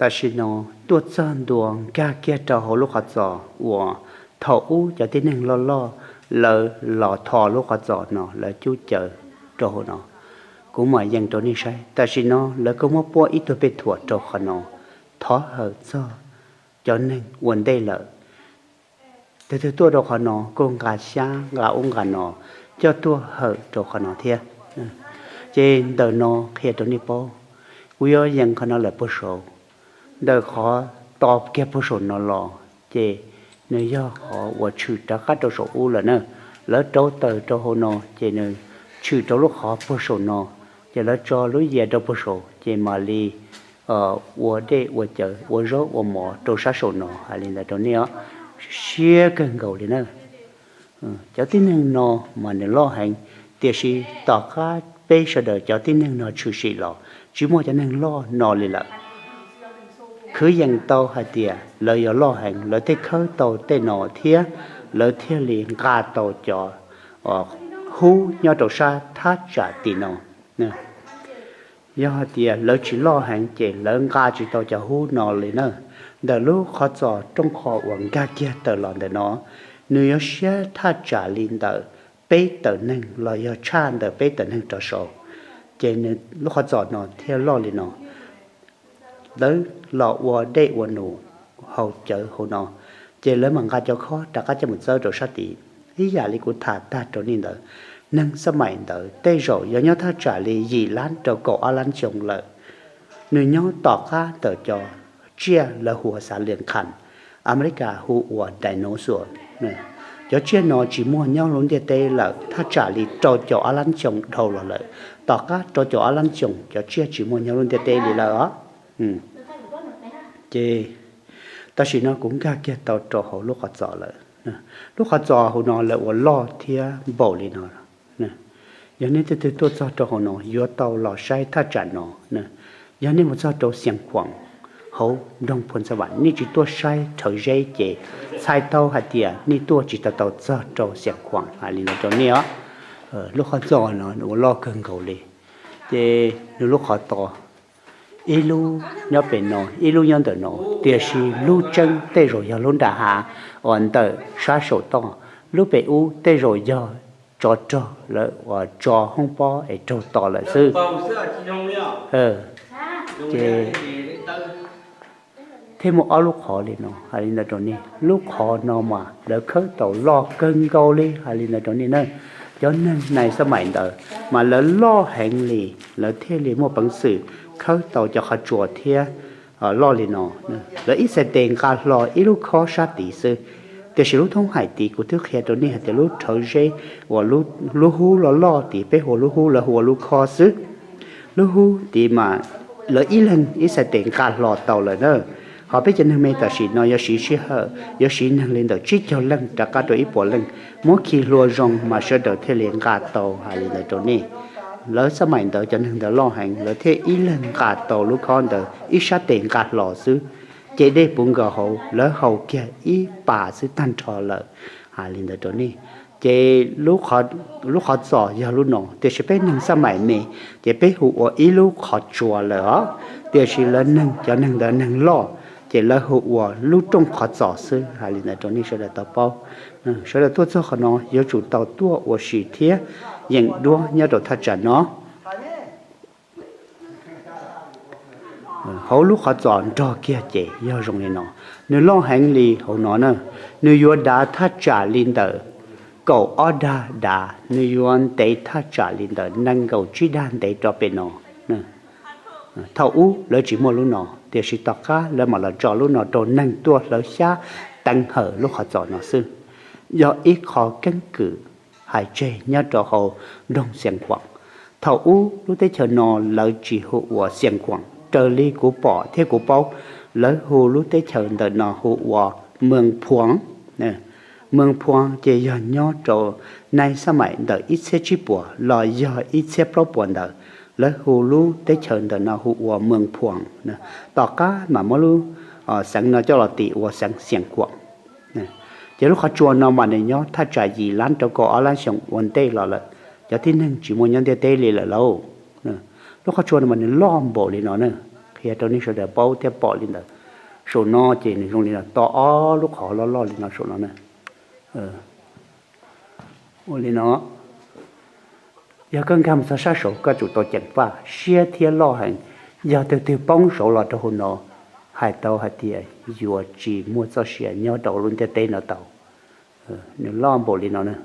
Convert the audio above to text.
Tam sim no tuaj txog ntua nkag kiag rau hauv lub qhov txos uas thaum ub cov tib neeg loj loj lawv los tho lub qhov txos no lawv cub caws rau hauv no. Kuv mam yees rau nej saib, tam sim no lawv kuj muab puab ib tug pej thuam rau qhov no, thov hawm txog cov neeg ua ntej lawm. Tus twg tuaj rau qhov no kuj nqa xyab nqa ub nqa no coj tuaj hawm rau qhov no thiab. Ces ntawm no qhia rau nej paub, kuv yuav yees qhov no lawm puag saud. Ntawm qhov to kiag puag saum no los ces nws yog qhov uas tshwm rov qab rau saum ub lawm na. Lawv rauv taws rau hauv no ces nws tshwm rau lub qhov puag saum no, ces lawv tso lub yias rau puag saum ces mam li ua dej ua cawv ua zaub ua mov rau sab saum no. Hais li ntawd rau nej os, siab kawg nkaus li na. Cov tib neeg no mas nws loj heev, tiam sis tom qab peb sawv daws cov tib neeg no tshwm sim los tsis muaj cov neeg loj no li lawm. Khwv yees tau hais tias lawv yuav loj heev lawv thiaj khawb tau tej no thiab lawv thiaj li nqa tau cov hub nyob rau sab thaj tsam tim no. Yog hais tias lawv tsis loj heev ces lawv nqa tsis tau cov hub no li na. Ntawm lub qhov txos rooj qho uas nkag kiag tawm los ntawm no, nws yuav siab thaj tsam li ntawm peb tawm neeg los yog tshaj ntawm peb tawm neeg rov saud, ces nws lub qhov txos no thiaj loj li no. Lawv los ua dej ua num haus cawv hauv no, ces lawv mam nqa cov khob rov qab coj mus txawb rau sab tid. Ib yam li kuv tham tag rau nej ntawd, neeg xab maim ntawd tej zaum yog nyob thaj tsam li yim lab rau kaum ob lab xyoo lawm. Nws nyob tom qab ntawm cov tsiaj lawv hu ua xav lias khas, Amelikas hu ua dinosaur. Cov tsiaj no tsis muaj nyob lub ntiaj teb lawm thaj tsam li rau caum ob lab xyoo dhau los lawm. Tom qab rau caum ob lab xyoo cov tsiaj tsis muaj nyob lub ntiaj teb li lawm os. Ces tam sim no kuv nkag kiag tau rau hauv lub qhov txos lawm. Lub qhov txos hauv no lawv ua loj thiab npaum li no. Yog nej tus twg tuaj txog rau hauv no yuav tau los saib thaj tsam no. Yog nej mus txog rau Xiav Khuam hauv nroog Phu Ntxha Vam, nej tsis tuaj saib Rhawv Zeb ces txhais tau hais tias nej tuaj tsis tau tau txog rau Xiav Khuam. Hais li ntawd rau nej os. Lub qhov txos no nws ua loj kawg nkaus li, ces nws lub qhov to ib lub nyob pem no ib lub nyob ntawm no, tiam sis lub tseeb tej zaum yog lub nram hav uas ntawm sab saum toj. Lub pem ub tej zaum yog tsov rog lawv uas tso hoob pob es raug to lawm xwb. Ces thiaj muaj ob lub qhov li no. Hais li ntawd rau nej, lub qhov no mas lawv khawb tau loj kawg nkaus li. Hais li ntawd rau nej na, cov neeg nais xab maim ntawd mas lawv loj heev li, lawv thiaj li muaj peev xwm khawb tau cov qhov tsua thiab loj li no. Lawv ib txhais tes nqa hlo ib lub khob sab tid xwb. Tiam sis lub thoob hais tid kuv twb qhia rau nej hais tias lub Rhawv Zeb uas lub hub loj loj tid peb hu ua lub hub lawv hu ua lub khob xwb. Lub hub tid mas lawv ib leeg ib txhais tes nqa hlo tau lawm na. Ho peb cov neeg me tam sim no yuav siv sij hawm yuav siv neeg li ntawm tsib caug leej rov qab rau ib puas leej, muab khi hlua zoo mas sawv daws thiaj li nqa tau. Hais li ntawd rau nej, lawv xab maim ntawd cov neeg ntawd loj heev lawv thiaj ib leeg nqa tau lub khob ntawd ib sab tes nqa hlo xwb. Ces dej puv nkaus hauv lawv haus kiag ib pas xwb tag nrho lawm. Hais li ntawd rau nej, ces lub qhov txos yog lub no tiam sis peb neeg xab maim me ces peb hu ua ib lub qhov tsua lawm os. Tiam sis lawv neeg cov neeg ntawd neeg loj ces lawv hu ua lub rooj qhov txos xwb. Hais li ntawd rau nej sawv daws tau paub, sawv daws tuaj txog qhov no yuav tsum tau tuaj ua si thiab yeem duab nyob rau thaj tsam no. Hauv lub qhov txos nrog kiag ces yog zoo li no, nws loj heev li hauv no na, nws yuav dav thaj tsam li ntawm kaum ob dag dav, nws yuav ntev thaj tsam li ntawm nees nkaum tsib dag ntev rau pem no. Thaum ub lawv tsis muaj lub no, tiam sis tom qab lawv mam los tso lub no rau neeg tuaj hlawv xyab teev hawm lub qhov txos no xwb. Yog ib qho keeb kwm hais tseg nyob rau hauv nroog Xiav Khuam. Thaum ub lub teb chaws no lawv tsis hu ua Xiav Khuam, raws li kuv pom thiab kuv paub, lawv hu lub teb chaws ntawm no hu ua Mws Phuam. Mws Phuam ces yog nyob rau nais xab maim ntawm ib txhiab tsib puas los yog ib txhiab plaub puas ntawd, lawv hu lub teb chaws ntawm no hu ua Mws Phuam. Tom qab mas muab lub xeev no coj los tis ua xeev Xiav Khuam. Ces lub qhov tsua no mas nws nyob thaj tsam yim lab rau kaum ob lab xyoo ua ntej los lawm, cov tib neeg tsis muaj nyob ntiaj teb li lawm lauj. Lub qhov tsua no mas nws loj npaum li no na. qhia rau nej sawv daws paub thiab pom li ntawd. Saum no ces nws zoo li no, tau ob lub qhov loj loj li no saum no na. Ua li no, yog koj nkag mus txog sab saud koj tsum tau ceev faj siab thiab loj heev. Yog tus twg poob saud los rau hauv no, hais tau hais tias yuav tsis muaj txoj sia nyob rau lub ntiaj teb no tau. Nws loj npaum li no na.